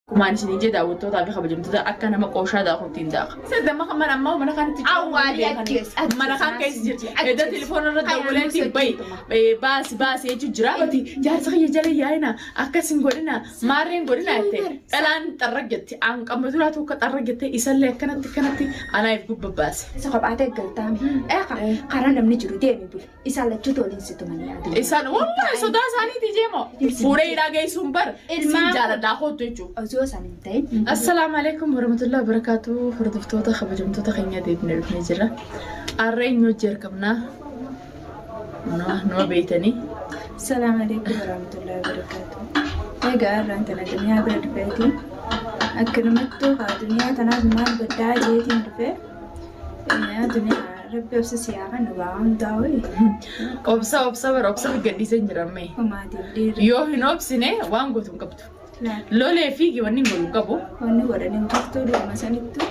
Akkumaan isiniin jee daawwattootaa fi kabajamtoota akka nama qooshaa daakuutti hin daaka. Isa damma kan mana ammaa mana kanatti Awwaalii ajjees, ajjees, Mana kan keessa jirti. ajjees. Edda telefoona irra Hayyaa dawwaleetti nuus bayi hojjetuma. baasi baasi jechuun jira. Bati jaarsa kiyya jala yaa'ina akkas hin godhina maarreen godhina jette dhalaan xarrag jette aan qamma duraa tokko xarrag jette isallee akkanatti akkanatti anaaf gubba baase. Isa kophaa ta'e galtaame. Eeqa karaa namni jiru deemi bule. Isaan lachuutu waliin si tumanii yaadu. Isaan wallahi sodaa isaaniiti jeemo. Fuudhee hidhaa geessuun bar sin Ilmaan- jaaladhaa kootu jechuudha. Osoo isaan hin ta'in. Assalaamu alaikum warahmatullahi wabarakatuh. Hordoftoota kabajamtoota keenya deebinee dhufnee jirra. Har'a eenyu hojii argamnaa? Numa beeytanii. Assalamu alaikum warahmatullahi wabarakatuh. Egaa har'aan tana duniyaa bira dhufeetiin akkanumattuu haa duniyaa tanaaf maal baddaa jeetiin dhufe. Duniyaa rabbi obsa si haa kennu gaa hundaa'u. Obsa obsa bara obsa gadhiisee hin jiran mee. Homaatiif dhiirri. Yoo hin obsine waan gootu hin qabdu. Lolee fi wanni hin godhu hin qabu. Wanni godhan hin jirtu dhuguma sanittu.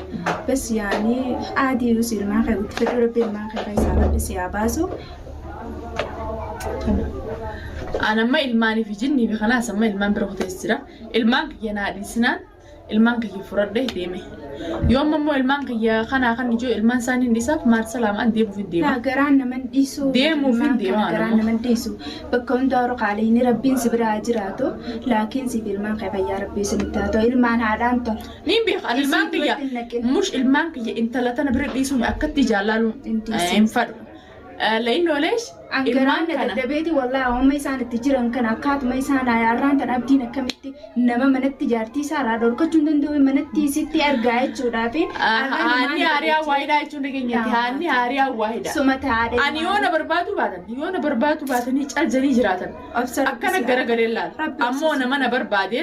Bas yaanii aadii yus ilmaan kee guddifadhu rabbi ilmaan kee keessaa rabbi si haa baasu. An amma ilmaanii fi jinnii fi kanaas amma ilmaan bira kutees jira. Ilmaan kiyya naa dhiisinaan ilmaan kiyya fudhadhe deeme. Yoo amma immoo ilmaan kiyya kanaa kan ijoo ilmaan isaanii hin dhiisaaf maal salaamaan deemuuf hin deema. Yaa garaan naman dhiisu. Deemuuf hin ilmaan deema kana garaan anammoo. naman dhiisu. Bakka hundaa roqaaleen rabbiin si biraa jiraatu. Laakiin siif ilmaan kee fayyaa rabbii isinitti haa ta'u. Ilmaan haadhaan tola. Niin beeka ani ilmaan Isiin kiyya duratti hin naqin. mush ilmaan kiyya intala tana bira dhiisuun akkatti jaalaalu Hin dhiisin. hin fadhu. La'innoo leesh An ilmaan garaan na kana. dadhabeeti wallahi amma isaan itti jiran kana akkaatuma isaan har'aan tan abdiin akkamitti nama manatti jaartii isaa irraa dhorkachuu hin danda'u manatti isitti argaa jechuudhaa fi Haanni haariyaa waahidhaa jechuun dhageenyatti haanni haariyaa waahidha. Suma taadhe. Ani yoo na barbaadu baatan yoo na barbaadu baatanii caljanii jiraatan Obsa Rabbi akkana si haa- garagalee laala. Rabbi obsa Ammoo si nama na barbaade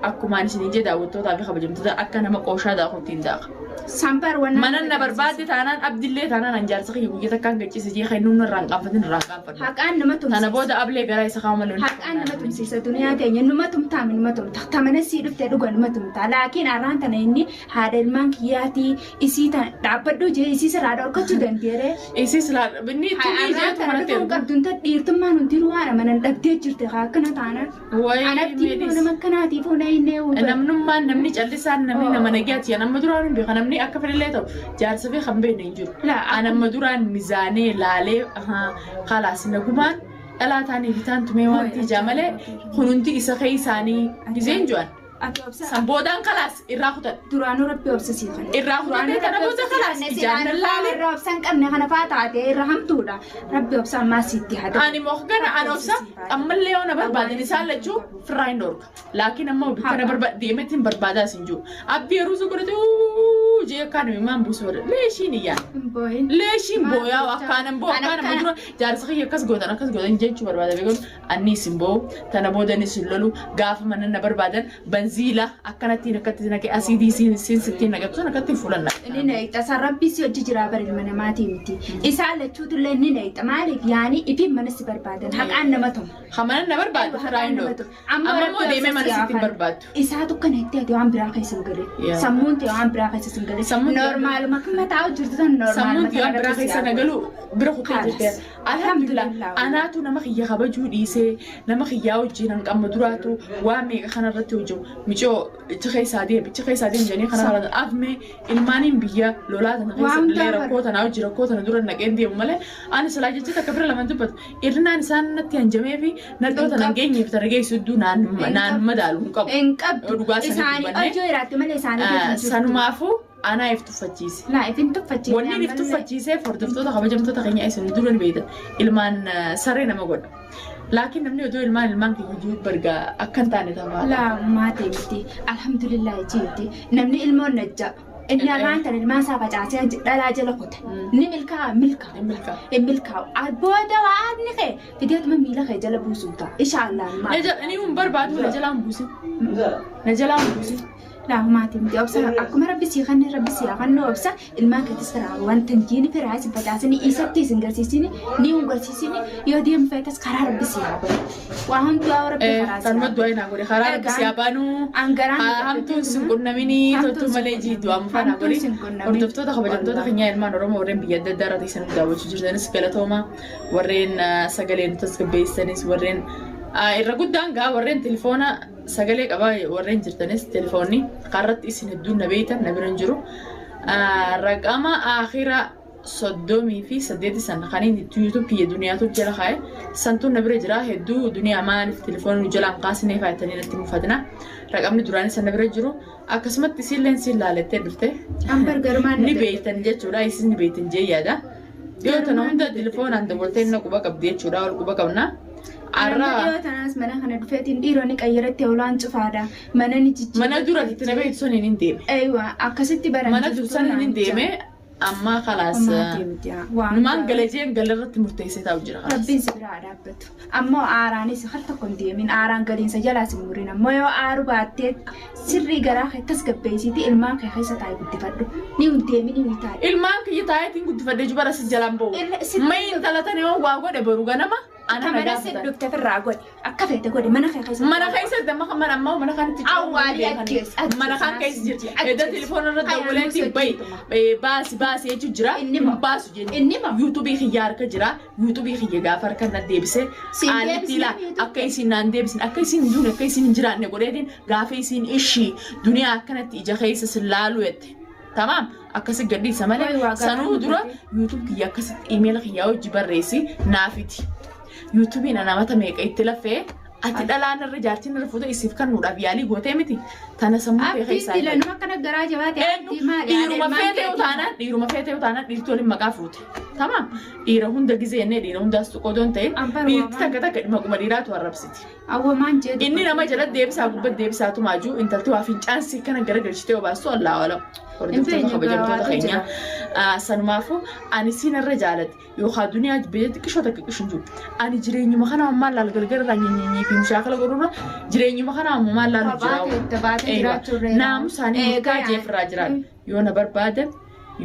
akkumaan isiniin jee daawwattootaa fi kabajamtoota akka nama qooshaa daakuutti hin daaka. Sambar wannan. Manan na barbaade taanaan abdillee taanaan an jaarsa kiyya guyyaa takkaan gachiise jee kan inni irraa hin qaanfatin irraa hin qaanfadhu. Haqaan nama Tana tumsiisa. booda ablee garaa isa kaa'u malee. Haqaan nama tumsiisa duniyaa teenya numa tumtaami numa tumta. Tamana sii dhufte dhuga numa tumta. Laakiin har'aan tana inni haadha ilmaan kiyyaatii isii tana dhaabbadhu jee isii sirraa dhorkachuu dandeere. Isis laa inni tumii Har'aan jeetu tana manatti dhufuun ergu. qabdu inta dhiirtummaan hundinuu waan amanan dhabdee jirte haa akkana taanaan. Wayi Anatti immoo nama akkanaatiif huna inni eewu. Namnummaan namni callisaan namni nama nagaati. An amma duraan hin beekan namni akka fedhallee ta'u jaarsa fi kan beekne hin jiru. Laa, An amma duraan mizaanee laalee kalaas nagumaan dhalaa taanii bitaan tumee waan tiijaa malee kununti isa keessaanii gizeen ju'an. Ati obsa San boodaan kalaas irraa kutan. duraanuu rabbi obsa sii kenna. Irraa kutadhee tana booda kalaas ijaan nan laale. Irraa obsa hin qabne kana faa taate irra hamtuudha. Rabbi obsa ammaa siitti haa ta'u. Ani mokkana an obsa ammallee yoo na barbaadan isaan lachuu firraa hin dhorka. Laakiin ammoo bikka na barbaade deemetti hin barbaadaa isin jiru. Abdii yeroo isa godhate uuu jee akkaan imimmaan buusu godhe. Leeshiin iyyaan. Hin boo'in. Leeshiin Maal booyaa gochaa? akkaan boo An akkaan amma akkana- dura jaarsa kiyya akkas gootan akkas gootan jechuu barbaada beekon anni isin boo'u tana booda inni isin lolu gaafa mana na barbaadan banziila akkanattiin akkatti naqe asiidii siin siin sittiin naqatu sana akkatti fuulan naqe. Inni na hixa. Rabbi si hojii jiraa bara ilma namaatii miti. Isaan lachuutu illee ni na hixa. Maaliif yaani ifiin mana si barbaadan haqaan nama tuma. Hamana na barbaadu firaa hin dhorka. Amma immoo deemee mana sitti hin barbaadu. Isaatu kana itti ati waan biraa keessa hin galin. Yaa. Sammuun ta'e waan biraa keessa hin galin. Sammuun ta'e- Normaaluma kan mataa jirtu tan normaaluma. Sammuun waan biraa keessa na galu bira kutee Kaalas. jirte. Alhamdulillah Alhamdulillah. anaatu nama kiyya kabajuu dhiisee nama kiyyaa wajjin hanqamma duraatu waan meeqa kanarratti hojjemu micoo ichi keessaa deem ichi keessaa deem jedhanii kana kana afme ilmaaniin biyya lolaa tana keessa Waan illee gaafa- rakkoo tanaa hojii rakkoo tana dura naqeen deemu malee ani silaa jecha takka bira lama dubbatu irrinaan isaan natti hanjamee fi nadhoo tana hin geenyeef tana geessu hedduu naan naan madaalu hin qabu. Hin qabdu. Dhugaa sanii Isaanii dubbannee. hojii jiraatti malee isaanii keessa hin jirtu. Sanumaafuu anaa if tuffachiise. Laa ifin tuffachiise. Wanni if tuffachiiseef hordoftoota kabajamtoota keenya isin dura ni beektan ilmaan saree nama godha. Laakiin namni odoo ilmaan ilmaan kiyya jiru bargaa akka hin taane ta'a. Laa maatee miti. Alhamdulillah jeeti. Namni ilmoon najja. Inni arraan tan ilmaan isaa facaasee dhalaa jala kute. Ni milkaa'a milkaa'a. Hin milkaa'u. Hin milkaa'u. Booda waan kee fideetuma miila kee jala buusuu ta'a. Inshaallah maal. Inni hin barbaadu na jalaa hin buusin. Na jalaa hin buusin. Laa maatii miti obsa akkuma rabbi sii kanne rabbi sii haa kannu obsa ilmaan keetis firaa wanta hin jiini firaa isin facaasini isatti isin garsiisini ni hin garsiisini yoo deemu feetas karaa rabbi sii haa banu waa hundaa rabbi karaa sii Kanuma haa du'aa naa godhe karaa rabbi si haa banu. An garaan Hamtuun sin qunnaminii Hamtuun toltuu sin malee jii du'aa mufaa naa Hamtuun godhe. sin qunnamin. Hordoftoota kabajamtoota Wallahi. keenyaa ilmaan Oromoo warreen biyya adda addaa irra teessan daawwachuu jirtanis galatooma warreen sagalee nu tasgabbeessanis warreen irra guddaan gaa warreen telefoona Sagalee qabaa warreen jirtanis telefoonni karratti isin hedduun na beeytan na bira hin jiru. Raqama akhira 38 san kan inni YouTube kiyya duniyaatu jala kaa'e santuun na bira jira. Hedduu duniyaa maaliif telefoonni nu jalaan kaasnee faayatanii natti mufatina. Raqamni duraanii san na bira jiru. Akkasumatti isiilleen siin laalettee dhufte. Ambar garumaan Ni beeytan jechuudha. Isin ni beeytan jee yaada. Yoo tana hunda telefoonaan dabaltee na quba qabdi jechuudha. Wal quba qabna. Arra Arraa dhiyoo tanaas mana kana dhufeetiin dhiironni qayyaratti olaan cufaadha. Mana ni jijjiirra. Mana dura itti na beektu saniin hin deeme. Eeywa, akkasitti baran. Mana dur saniin hin deeme, amma kalaas numaan gala jeen gala irratti murteessee taa'u jira kalaas. Rabbiin si biraa haa dhaabbatu. Ammoo aaraanis har tokko hin deemin, aaraan galiinsa jalaas hin murin. Ammoo yoo aaru baattee sirrii garaa kee tasgabbeessiitii ilmaan kee keessa taa'e guddifadhu. Ni hin deemin, ni taa'e. Ilmaan kiyya taa'eetiin guddifadhee jubara si jalaan ba'u. Sitti May intala tana yoo waa godhe boru ganama ana Ka na mana si gaafatan. dhufte firraa godhi. Akka feete godhi mana kee keessa. Mana keessatti amma mana amma mana kanatti Awwaalii ajjees, ajjees, mana kan keessa jirti. ajjees. Edda telefoona irra Ayyaanuu dawwaleetti bayi sochiituma. baasi baasi jechuun jira. Inni moo? Baasu jenni. Inni moo? Yuutuubii kiyya harka jira. Yuutuubii kiyya gaafa harka na deebise. Siin Qaalitti deebisne ilaa YouTube. Akka isin naan deebisin, akka isin hin duune, akka isin hin jiraanne godheetiin gaafa isin ishii duniyaa akkanatti ija keessa sin laaluu jette. Tamaam, akkasi gadhiisa malee Wayi waa garaa sanuu nu dura godhe. YouTube kiyya akkasitti iimeela kiyyaa hojii barreessi naafiti. YouTubein ana mata meeqa itti laffee ati dhalaan irra jaartiin irra fuute isiif kennuudhaaf yaalii gootee miti. Tana sammuu kee Abdiin keessaa dila nama akkana garaa jabaate Eenyu abdii maali? dhiiruma feetee utaanaan, dhiiruma feetee utaanaan dhiirti waliin maqaa fuute. Tamaam, dhiira hunda gizee jennee dhiira hundaas tuqoo doon ta'in Ambar dhiirti waamaan. takka takka maquma dhiiraatu arrabsiti. Awwa maan jedhu. Inni nama jala deebisaa gubbatti deebisaa tumaajuu intalti waa fincaansii kana garagalchitee obaastu Allaa alam. Hordoftoota Hin kabajamtoota waatu keenya. jira. Sanumaafuu ani siin irra jaalate yookaan duniyaa biyya xiqqishoo takka qishin jiru. Ani jireenyuma kana ammaa laal galgala irraa nyinyinyi fi mushaakala godhurra jireenyuma kana ammaa maal laalu Kophaa jira. itti baatee jiraachuu irra. Naamusaanii Eegaa murtaa jeefirraa jiraan. Yoo na barbaadan,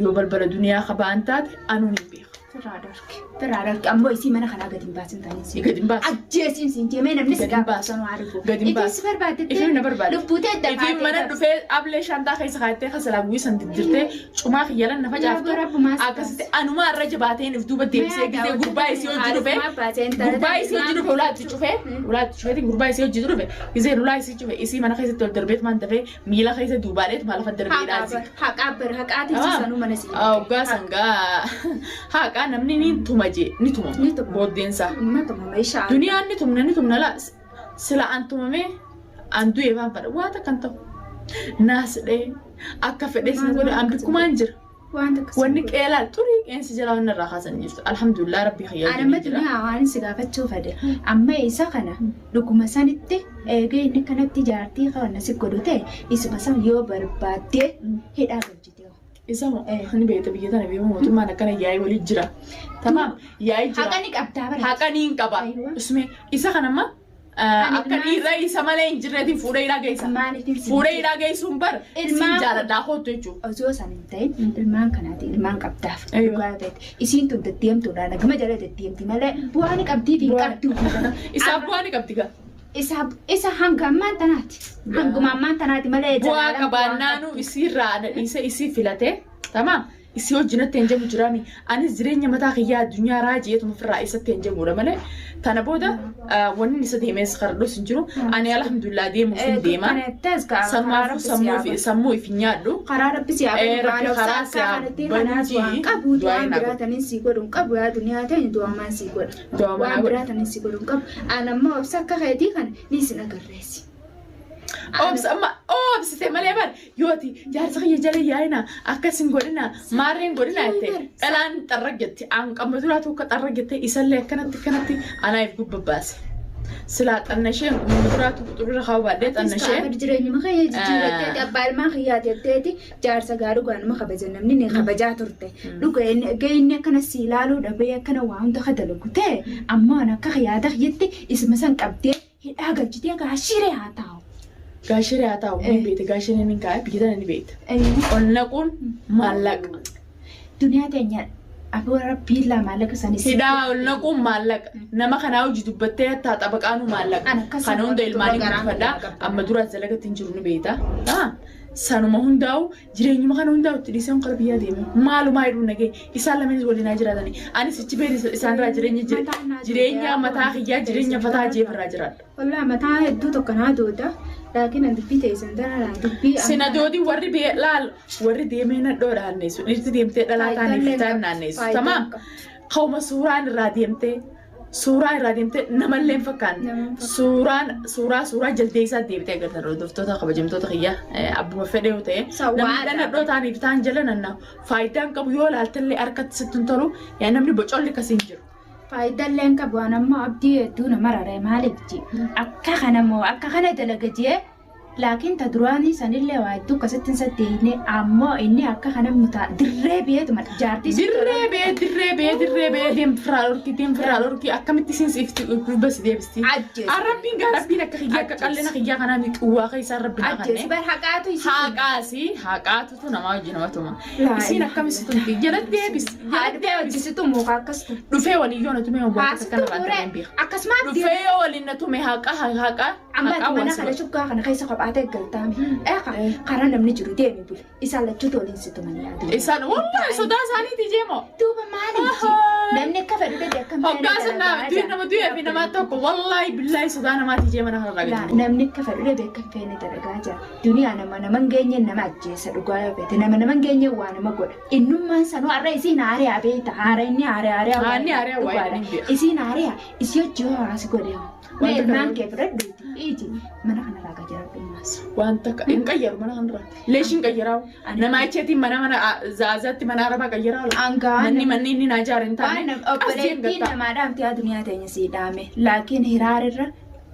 yoo balbala duniyaa kabaan taate anuun hin beeku. Firraa darge. Firraa darge. Ammoo isii mana kanaa gadi hin baasin taanii si. Gadi hin baasu. Ajjeesiin siin jeemee namni si Gadi hin baasu. gaafatu sanuu arguu. Gadi hin Ifiin baasu. si barbaaddettee. Ifiin na barbaadde. Lubbuutee Ifiin mana dhufee ablee shantaa keessa kaayattee kasalaa guyyaa san diddirtee cumaa kiyyalan na facaaftu. Yaa Rabbumaa si Akkasitti anumaa irra jabaateen if duuba deebisee gisee gurbaa isii hojii dhufe. Gurbaa isii hojii dhufe ulaatti cufee ulaatti cufeetiin gurbaa isii hojii dhufe gisee ulaa isii cufe isii mana keessatti ol darbeet maan dafee miila keessa duubaaleet maa lafa darbee dhaasi. Haqaa bar haqaatiin si sanuu mana si. Hoggaa sangaa haqaa namni ni tuma jee ni tumama. Ni tumama. Booddeensaa. Nama tumama ishaa. Duniyaan ni tumna, ni tumna laa sila an tumamee an du'ee faan fadha waan takka hin ta'u. Naas dhee akka fedhes ni godhe an bikkumaan jira. Waan takka si Wanni godhu. qeelaa xurii qeensi jalaa wanni irraa kaasan hin jirtu. Alhamdulillah, rabbii kiyya Ani amma wajjin jira. Duniyaa waan si gaafachuu fedhe. Amma isa kana dhuguma sanitti eegee inni kanatti jaartii kana si godhu ta'e isuma san yoo barbaaddee hidhaa galchite. Isa moo Eh. ni beekta, biyya tana beeku mootummaan akkana yaa'ii walii jira. Tamaam, yaa'ii jira. Haqa ni qabdaa bara. Haqa ni hin qaba. Aywa. Usme isa kana amma Ani akka ilmaan- dhiirra isa malee hin jirreetiin fuudhee hidhaa geessa. Maaliifin si Fuudhee hidhaa geessuun bar siin jaaladhaa kootu jechuudha. Osoo san hin ta'in ilmaan kanaati ilmaan qabdaaf. Aywa. Dhugaa ta'e isiin tun deddeemtuudha nagama jala deddeemti malee bu'aa ni qabdii fi hin qabdu. Isaaf bu'aa ni qabdi gaa. Isa hanga ammaan tanaati. Hanguma ammaan tanaati malee Bu'aa jalaalaan qabaannaanu isiirraa ana dhiise isii filate. Tamaam. Isii wajjinatti hin jedhu jiraami. Anis jireenya mataa kiyyaa addunyaa raaji'eetuma ofirraa isatti hin jedhudha malee. Tana booda wanni isa deemees karadhus hin jiru. Ani alhamdulillah deemuuf hin deema. Sanumaafuu sammuu if hin nyaadhu. Karaa rabbi si haa Rabbi banu. karaa si haa kanatti banu kanaas waan qabu du'aa waan naa biraa godhu. taniin si godhu hin qabu. Yaa duniyaa ta'e du'aa maan si godha. Du'aa maan Waan godha. biraa taniin si godhu hin qabu. Ani ammoo obsa akka keetii kana ni isin agarreessi. Obsa amma obsite malee bar yooti jaarsa kiyya jala yaa'ina akkas hin godhina maarreen godhina jette dhalaan xarra jette an qamma duraatu akka xarra jette isallee akkanatti akkanatti anaaf gubba baase. Silaa xanna ishee qamma duraatu quxurra kaa'u baadhee xanna ishee. Kaafir jireenyuma kee jijjiirratteeti abbaa ilmaan kiyyaa jetteeti jaarsa gaa dhugaa nama kabaja namni ni kabajaa turte. Dhuga inni inni akkana si ilaaluu dhabee akkana waa hunda ka dalagu ta'e ammoo an akka yaada kiyyatti isuma san qabdee hidhaa galchitee gaashiree haa taa'u. Gaashiree haa taa'u, ni beekte, gaashiree ni kaa'e, biyya tana ni beekte. Ol naquun maallaqa. Duniyaa teenya aboo rabbii illaa maallaqa sanis. Hidhaa ol naquun maallaqa. Nama kanaa hojii dubbattee hattaa xabaqaanuu maallaqa. An akkas Kana hunda ilmaanii garaan guddifadhaa. kiyya qabda. Amma duraas dalagatti hin jiru ni beekta. Sanuma hundaa'u jireenyuma kana hundaa'u itti dhiisee kara biyyaa deeme. Maalumaa hidhuu nagee isaan lameenis waliin haa jiraatani. Anis ichi beeni isaan irraa jireenya Mataan naa jireenya duudaa. Mataa kiyyaa jireenya fataa jeef irraa jiraadha. Wallaahi mataa hedduu tokko naa duuda. Laakiin an dubbii teessan tanarraa dubbii Sina doodii warri bee laal warri deemee nadhoo naanneessu dhirti deemtee dhalaa taaniif Faayidaan taan qabdu. naanneessu. Faayidaan Tamaam. qabdu. Ka'uma suuraan irraa deemtee suuraa irraa deemtee namallee hin fakkaanne. Nama hin fakkaanne. Suuraan suuraa suuraa jaldeessaa deebitee agartan hordoftoota kabajamtoota kiyya abbuma fedhe yoo ta'e Sawwaadha. namni nadhoo taaniif taan jala nannaa'u faayidaan qabu yoo ilaaltellee harkatti sitti hin tolu yaa namni bocolli akkasii hin jiru. Faayidaallee hin qabu waan ammoo abdii hedduu nama raree maaliif ji akka kana moo akka kana dalaga jee laakiin ta duraanii sanillee waa hedduu akkasitti hin saddeeyne ammoo inni akka kana mutaa dirree beetuma jaartii si Dirree bee dirree bee dirree bee deem firaa dhorkii deem firaa dhorkii akkamitti siin siifti bas deebisti. Ajjeesu. Arrabbiin gaa rabbiin akka kiyyaa akka qallina kiyyaa kanaa miqwaa keessaa rabbiin Ajjeesu hakanne. bar haqaatu isii. Haqaasi haqaatutu namaa wajjin nama tuma. Laa Isiin ilaaha akkamitti tumti jala deebis jala Haadha deebis. hojjisitu muka akkas tu. Dhufee waliin yoo na tume waan takka Haasitu nama ture hin beeku. akkasumas Dhufee yoo waliin na tume haqa haqa Amma haqa ati mana waan kana si shuggaa kana keessa kophaatee galtaame. Eeqa karaa namni jiru deemi bule. Isaan lachuutu waliin si tumanii yaadu. Isaan wallahi sodaa isaaniiti jeemoo. Duuba maaliif namni akka fedhu dade akka hin feene Hoggaa sun dalagaa du'i nama du'ee fi jira. nama tokko wallahi billahi sodaa namaati jee mana kana Laa, irraa namni akka fedhu dade akka hin feene dalagaa jira. Duniyaa nama nama hin geenye nama ajjeesa dhugaa yoo beekte nama nama hin geenye waa nama godha. Innummaan sanuu har'a isiin haariyaa beekta haara inni haariyaa haariyaa Haa, inni haariyaa waa dhugaadha. inni beeka. Isiin haariyaa isii hojii hoo haasi godhe hoo. Mee Wanta ilmaan kana- kee fudhadhuuti iji mana kanarraa qajeeladhu maas. Wanta hin qayyaru mana kanarraa. Leesh hin qayyaraa'u. Nama acheetiin mana mana zaazaatti mana arabaa qayyaraa'u. Angaa Manni manni inni naa ijaare hin taane. Waan As jeen obboleettiin gattaa. namaa dhaamte yaa duniyaa teenya sii dhaame laakiin hiraarirra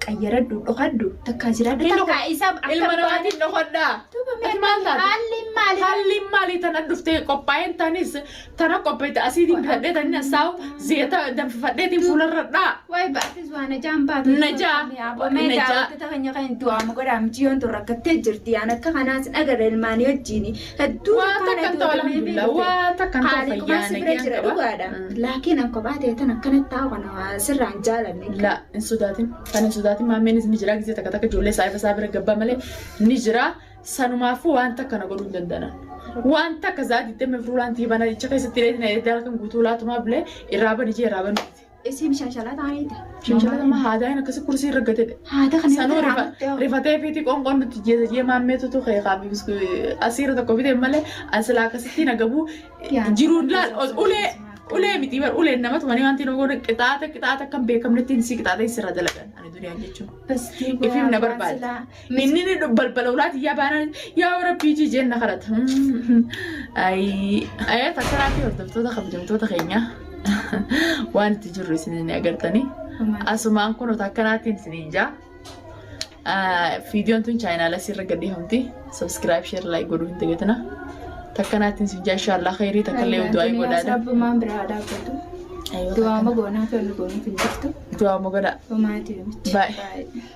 qayyaradhu dhokadhu takkaa jiraadhu Hin takkaa isa akka Ilma namaatiin dhokodhaa. Duuba mee Ati maal taate? haalli maali? Haalli maalii tana dhuftee qophaa'een tanis tana qopheete asiitiin bitadhee tani asaawu zeeta danfifadheetiin fuularra dhaa. Wayi baatis waan ajaan baatu. Najaa. Mee Najaa. daawwattoota keenya kan du'aama godhaa michiyyoon tun rakkattee jirti. Aan akka kanaas dhagara ilmaanii wajjin hedduu Waa takka hin ta'u alhamdulillah. Waa takka hin ta'u Haali fayyaa si bira nagaan jira qaba. dhugaadha. Laakiin an kophaa ta'e tan akkanatti taa'u kana waa sirraan jaalanne. La hin sodaatin. Kan hin sodaatin maammeenis ni jira gisee takka takka ijoollee saayiba isaa bira gabbaa malee ni jira. Sanumaafuu waan takka na godhuu hin danda'an. Waan takka za'a 24 laan tiibana jecha keessatti illee na edda halkan guutuu laatumaa bulee irraa bani jee irraa bani. Isiin shanshalaa ta'aniiti. Shanshalaata ma haadaan akkasi kursii irra gate. Haada kana Sanuu irraa murtee rifatee fiiti qoonqoon nuti jeesa jee maammeetutu keekaa fi asiirra tokko bitee malee an silaa akkasitti na gabuu jiruun laal ulee ulee miti bar uleen nama tumanii wanti nama godhan qixaata qixaata akka hin beekamnetti si qixaata sirra dalagan ani duniyaan jechuun. Ifiif na barbaade. Inni ni balbala ulaati yaa baanaan yaa rabbii jijeen na kadhata. Ayii takkanaatti hordoftoota kabajamtoota keenya waan itti jirru isin agartanii. Asumaan kun takkanaatiin isiniin jaa. Viidiyoon tun chaayinaala asirra gadhiifamti. Subscribe, share, like godhuu hin dagatina. Takkanaatiin isin jaa inshaallah khairii takkallee du'aa godhaadha. Rabbumaan biraa dhaabbatu. Du'aama goonaa fi ol goonuuf hin jirtu. Du'aa godhaa. Dhumaatii miti. Bye. Baay'ee.